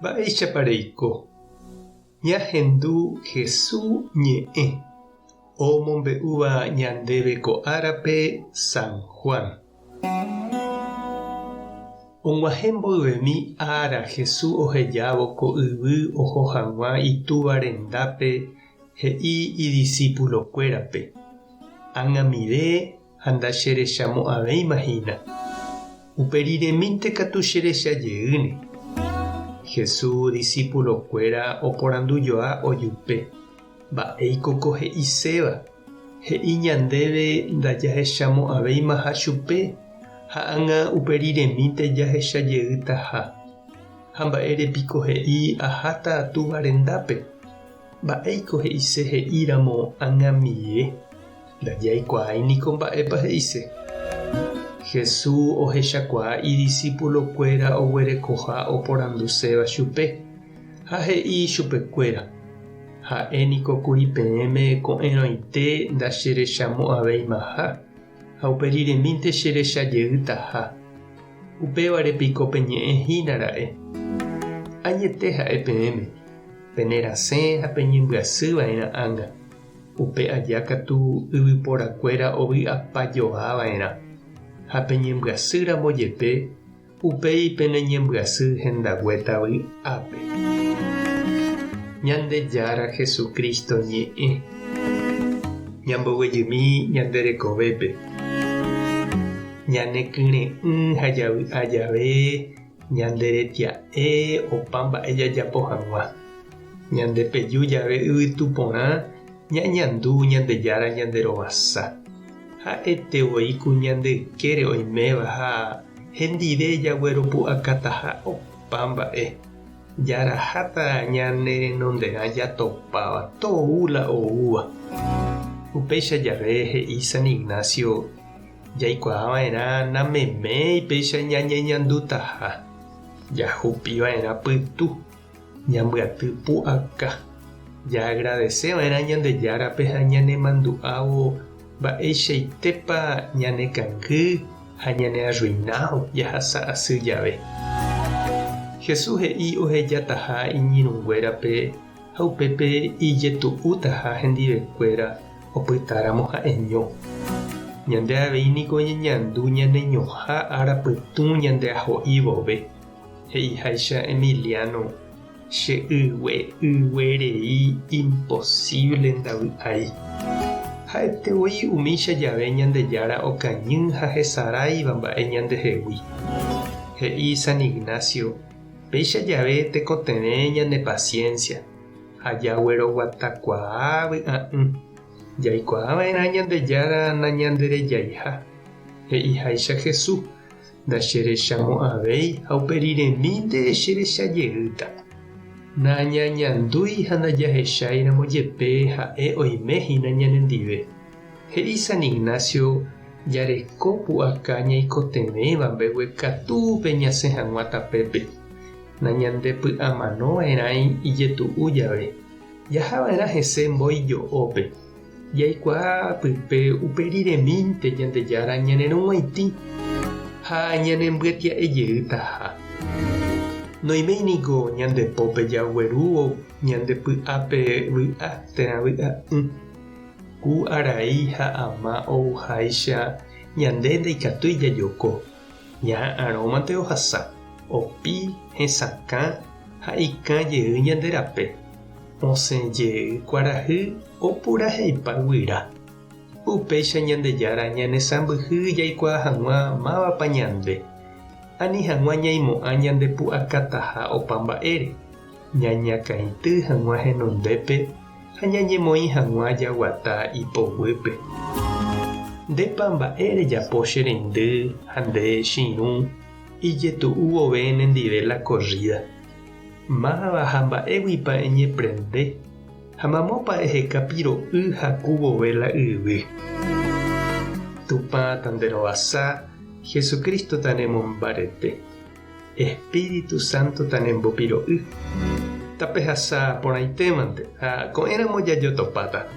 Mba'éichapa reiko? Ñahendu Hesu ñe'ẽ omombe'úva ñandéve ko árape San Juan. Og̃uahẽ mboyvemi ára Hesu ohejávo ko yvy oho hag̃ua Itúva rendápe he'i idisípulokuérape, Ag̃amive ha ndacherechamo'ãvéima hína. Upe riremínte katu cherecha jeýne. Jesús disípulokuéra oporandujoa ojupe, Mba'éiko ko he'iséva? He'i ñandéve ndajahechamo'ãveimaha chupe ha ág̃a upe riremínte jahecha jeytaha. Ha mba'ére piko he'i aháta Túva rendápe? Mba'éiko he'ise he'íramo ag̃amie? Ndajaikuaái niko mba'épa he'ise. Jesús ohechakuaa idisipulokuéra oguerekoha oporanduséva chupe, ha he'i chupekuéra, Ha'e niko kuri peẽme ko'ẽrõite ndacherechamo'ãveimaha, ha upe riremínte cherecha jeytaha. Upévare piko peñe'ẽ hína ra'e? Añete ha'e peẽme, penerasẽ ha peñembyasy va'erã ág̃a. Upe aja katu yvyporakuéra ovy'apa joa va'erã, ha peñembyasy ramo jepe, upéi pene ñembyasy hendaguéta vy'ápe. Ñandejára Jesucristo ñe'ẽ ñamboguejymi ñande rekovépe, ñane kyre'ỹ ha javy'a jave ñande retia'e opa mba'e jajapo hag̃ua. Ñande peju jave yvytu porã ñañandu Ñandejára ñande rovasa. Ha'ete voi ku ñande ykére oiméva ha hendive jagueropu'akataha opa mba'e. Jaraháta ñane renonderã jatopáva tou la oúva. Upéicha jave he'i San Ignacio jaikuaa va'erã nameméi péicha ñañeñandutaha. Jahupi va'erã pytu. Ñambyaty pu'aka. Jaagradese va'erã Ñandejárape ha ñanemandu'ávo mba'eichaitépa ñanekangy ha ñanearruinávo jahasa asy jave. Jesús he'i ohejataha iñirũnguérape ha upépe ijetu'útaha hendivekuéra opytáramo ha'eño. Ñande avei niko ñañandu ñaneñoha ára pytũ ñandeaho'i vove. He'iháicha Emiliano, Che ygue ygue rei imposible ndavy'ái. Ha'ete voi umícha jave Ñandejára okañy ha hesaráiva mba'e ñandehegui. He'i San Ignacio, péicha jave tekotevẽ ñane paciencia ha jagueroguatakuaa vy'a'ỹ. Jaikuaava'erã Ñandejára nañanderejaiha. He'iháicha Jesús, Ndacherechamo'ãvéi ha upe riremínte cherecha jeýta. Nañañandúi ha ndajahecháiramo jepe ha'e oime hína ñanendive. He'i San Ignacio jareko pu'aka ñaikotevẽva mbeguekatúpe ñasẽ hag̃ua tapépe. Nañandepy'amanova'erãi ijetu'u jave. Jahava'erã hese mbói jo'ópe. Jaikuaa pype upe riremínte Ñandejára ñanerũguaitĩ ha ñanembyetia'e jeýtaha. Noiméi niko ñande pópe jaguerúvo ñande py'ápe vy'a térã vy'a'ỹ. Ku arai ha ama ouháicha ñande ndaikatúi jajoko, ñaha'arõmante ohasa, opi, hesakã ha ikã jey ñande rape. Osẽ jey kuarahy opuraheipa guyra. Upéicha Ñandejára ñanesãmbyhy jaikuaa hag̃ua mávapa ñande, ani hag̃ua ñaimo'ã ñandepu'akataha opa mba'ére, ñañakãity hag̃ua henondépe ha ñañemoĩ hag̃ua jaguata ipoguýpe. Ndépa mba'e rejapo che reindy ha nde che irũ ijetu'u vove nendive la korrída? Máva ha mba'éguipa eñeprende ha mamópa eheka piro'y haku vove la yvy. Tupã tanderovasa, Jesucristo tanemombarete, Espíritu Santo tanembopiro'y. Tapehasa porãitémante ha ko'ẽramo jajotopáta.